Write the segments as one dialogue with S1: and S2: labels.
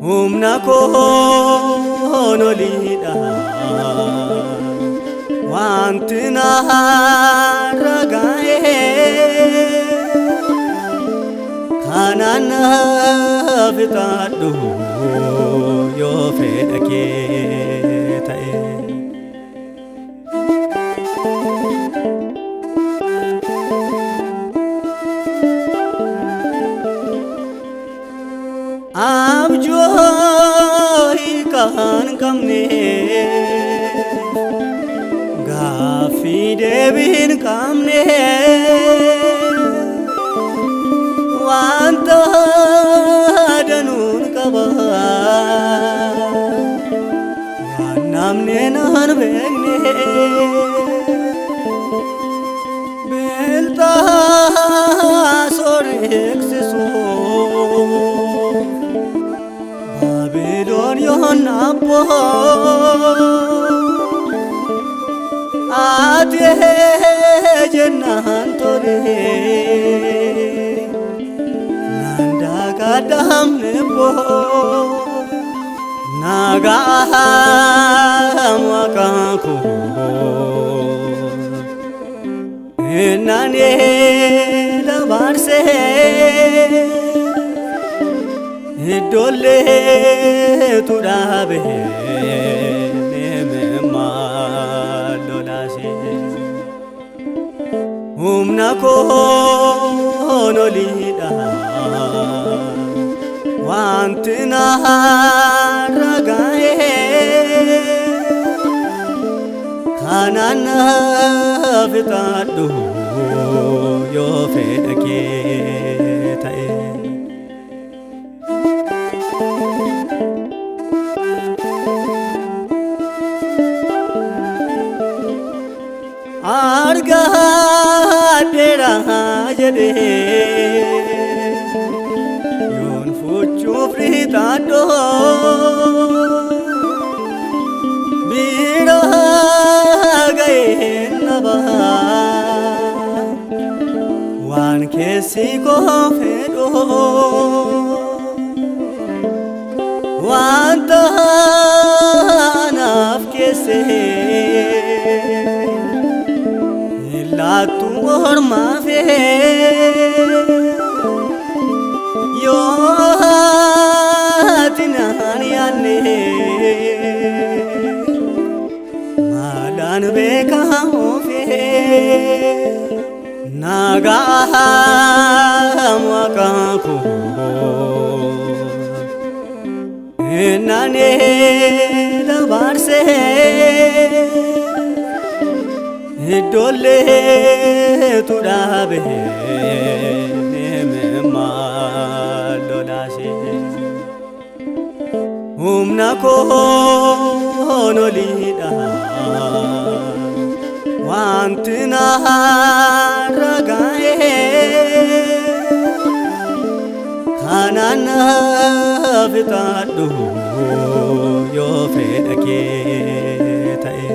S1: Humna koon oliidha wanti narra ga'e kanaan naaf taadhu yoo fedha kee ta'e. Abjooyi kan qabne gaaffii deebii hin qabne wanta danuun qaba waan namni naan beekne beeltaa soreeksisu. Baabiloon yoon abbo ati jennaan tole naan daakadhamne bo nagaa maqaan koo naan dabarsee. Iddooleetu dhaabe maal lolaase humna koon oliidha wanti narra ga'e kanaan naaf taadhu yoo fedha kee ta'e. Argaadheera jedhee yoon fuchuuf riixaadhoo bira ga'een naba waan keessi koo fedhoo wanta naaf keessee. Laatu ormaafe yoo ati naan yaanne maalaan beekaa oofe nagaa maqaan koo naan dabarsee. Iddooleetu dhaabe maal lolaase humna koon oliidha wanti narra ga'e kanaan naaf taadhu yoo fedha kee ta'e.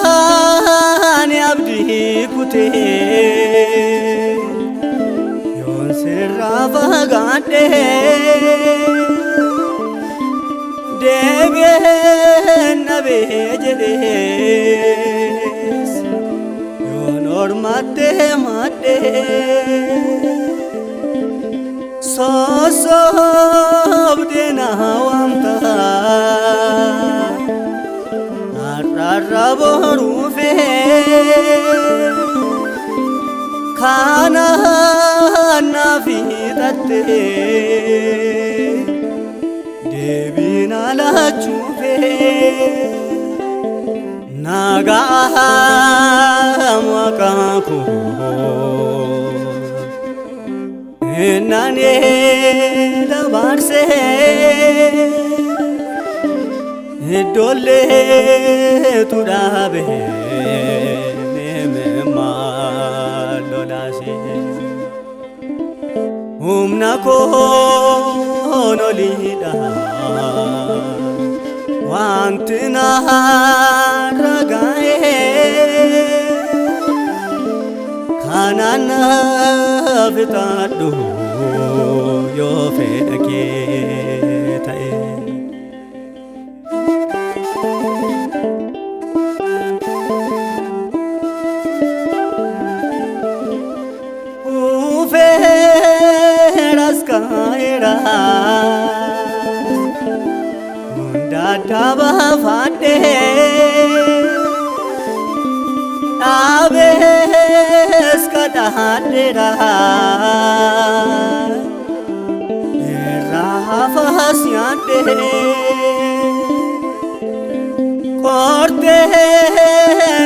S1: Daalaan abdii kutee yoon sirraa fagaadhee deebi'een dhabee jedhees yoon ormattee maddee. Sossobdee na waamta har'arra boruufee kana na fixattee deebiin alachuufee nagaa maqaa koo Nane dabarse iddooleetu dhaabe lolaase humna koon oliidha wanti narra ga'e kanaan na fixadhu yoo fedha kee ta'e. Ufeeras ka'eera hunda adda baafadhee dhaabees kadhadheera irraa hafas nyaadhee qortee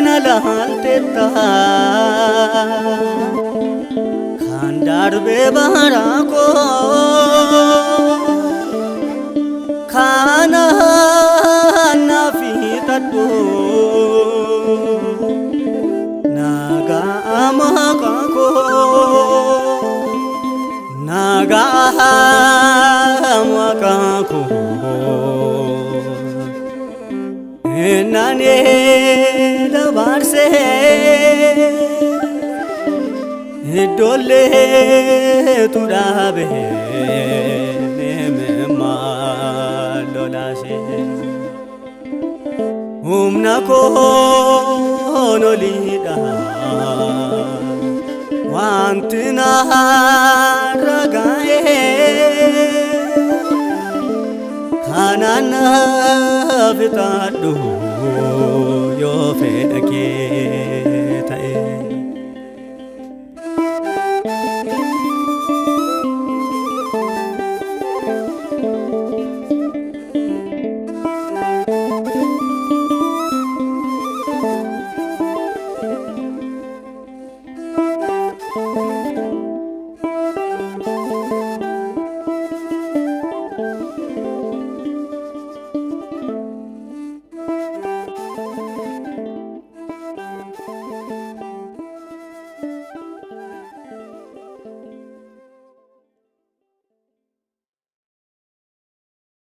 S1: na laalteetta kan darbee bara koo kana na fixadhu. Nagaa maqaa koo nagaa maqaa koo nane dabarse iddooleetu dhaabe lolaase humna koon oliidha wanti narra ga'e kanaan na fixadhu yoo fedha kee.